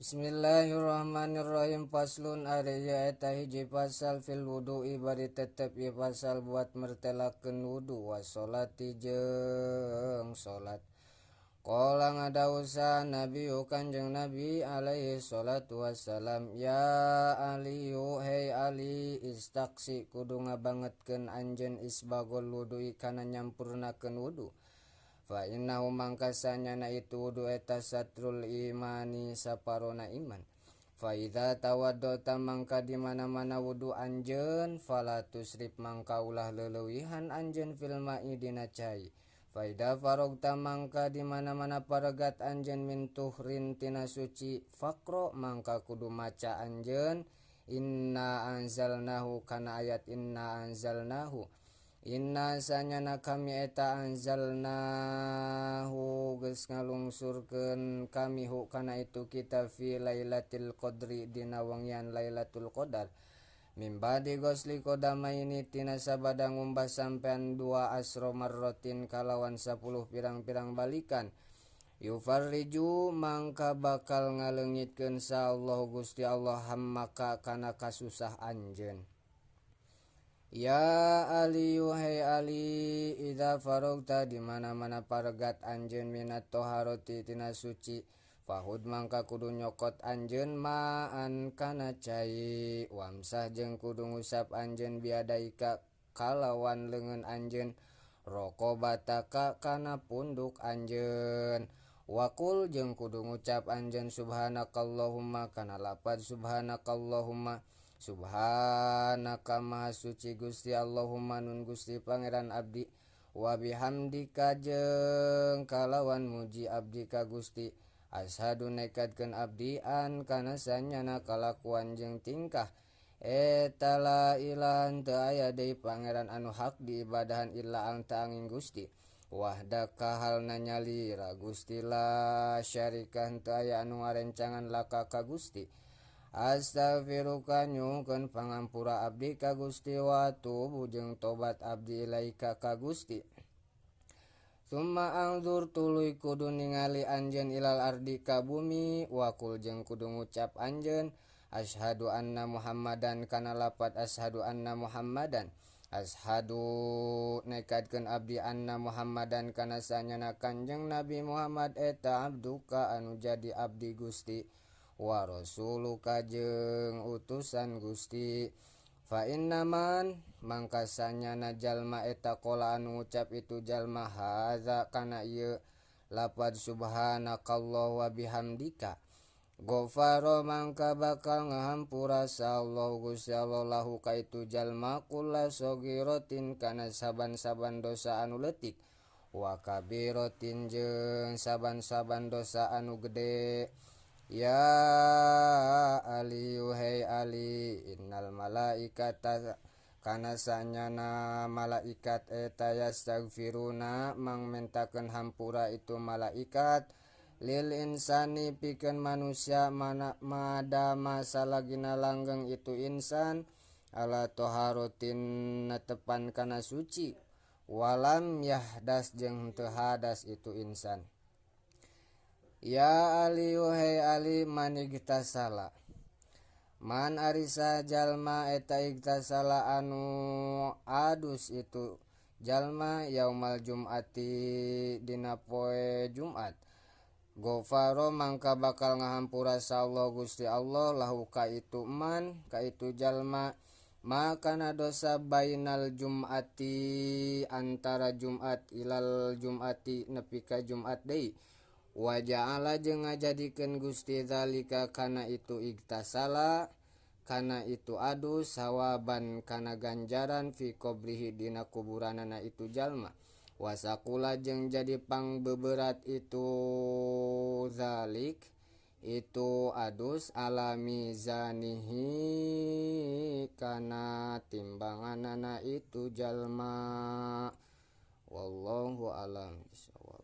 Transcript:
Bismillahirrahmanirrahim. Faslun ari ieu eta hiji pasal fil wudu'i bari tetep ieu pasal buat mertelakeun wudu wa sholati jeung salat. Qala ngadawuh Nabi Kanjeng Nabi alaihi salatu wassalam, ya Aliyu hei Ali, istaksi kudu ngabangetkeun anjeun isbagul wudu'i kana nyampurnakeun wudu. Fa innahu mangkasanyana itu wudu eta satrul imani saparona iman. Fa idza tawaddota mangka di mana-mana wudu anjeun fala tusrif mangka ulah leulewihan anjeun fil ma'i dina cai. Fa idza faragta mangka di mana-mana paregat anjeun min tuhrin tina suci faqra mangka kudu maca anjeun inna anzalnahu kana ayat inna anzalnahu. Inna sanyana kami eta anzalnahu geus ngalungsurkeun kami hu kana itu kita fi lailatul qadri dina wengian lailatul qadar. Mim ba'di ghusli qadamaini tina sabada ngumbah sampean dua asra marratin kalawan 10 pirang-pirang balikan. Yufarriju mangka bakal ngaleungitkeun sa Allah Gusti Allah hammaka kana kasusah anjeun. Ya Aliyu hei Ali, idza faragta di mana-mana paregat anjeun minat toharoti tina suci fahud mangka kudu nyokot anjeun ma'an kana cai wamsah jeung kudu ngusap anjeun biadaika kalawan leungeun anjeun raqabataka kana punduk anjeun wakul jeung kudu ngucap anjeun subhanakallahumma kana lapad subhanakallahumma subhanaka maha suci Gusti Allahumma nun Gusti Pangeran abdi wa bihamdika jeung kalawan muji abdi ka Gusti asyhadu nekadkeun abdi an kana sanyana kalakuan jeung tingkah eta la ilaha teu aya deui pangeran anu hak diibadahan illa anta angin Gusti wahdaka halna nyalira Gusti la syarika teu aya anu ngarencangan laka ka Gusti. Astaghfiruka nyungkeun pangampura abdi ka Gusti wa atubu jeung tobat abdi ilaika ka Gusti. Summa angzur tuluy kudu ningali anjeun ilal ardi ka bumi wakul jeung kudu ngucap anjeun asyhadu anna Muhammadan kana lapat asyhadu anna Muhammadan asyhadu nekadkeun abdi anna Muhammadan kana sanyana Kanjeng Nabi Muhammad eta abduka anu jadi abdi Gusti wa rasuluka jeung utusan Gusti. Fa innaman mangka sanyana jalma eta qala anu ngucap itu jalma hadza kana ieu lapad subhanakallah wa bihamdika ghafara mangka bakal ngahampura Allah Gusti Allah lahu ka itu jalma kula sagiratin kana saban-saban dosa anu leutik wa kabiratin jeung saban-saban dosa anu gede. Ya Ali hei Ali, innal malaikata kana sanyana malaikat eta yastaghfiruna mangmentakeun hampura itu malaikat lil insani pikeun manusia mana madama salagina langgeng itu insan ala toharotin netepan kana suci walam yahdas jeung teu hadas itu insan. Ya Ali hei Ali, man igtasala man arisa jalma eta igtasala anu adus itu jalma yaumal jum'ati dina poe Jumat ghafara mangka bakal ngahampura Allah Gusti Allah lahu ka itu man ka itu jalma makana dosa bainal jum'ati antara Jumat ilal jum'ati nepi ka Jumat deui wa ja'ala jeung ngajadikeun Gusti zalika kana itu igtasala kana itu adus sawaban kana ganjaran fi qabrihi dina kuburanana itu jalma wasakula jeung jadi pangbeberat itu zalik itu adus ala mizanihi kana timbanganana itu jalma. Wallahu alam bisawab.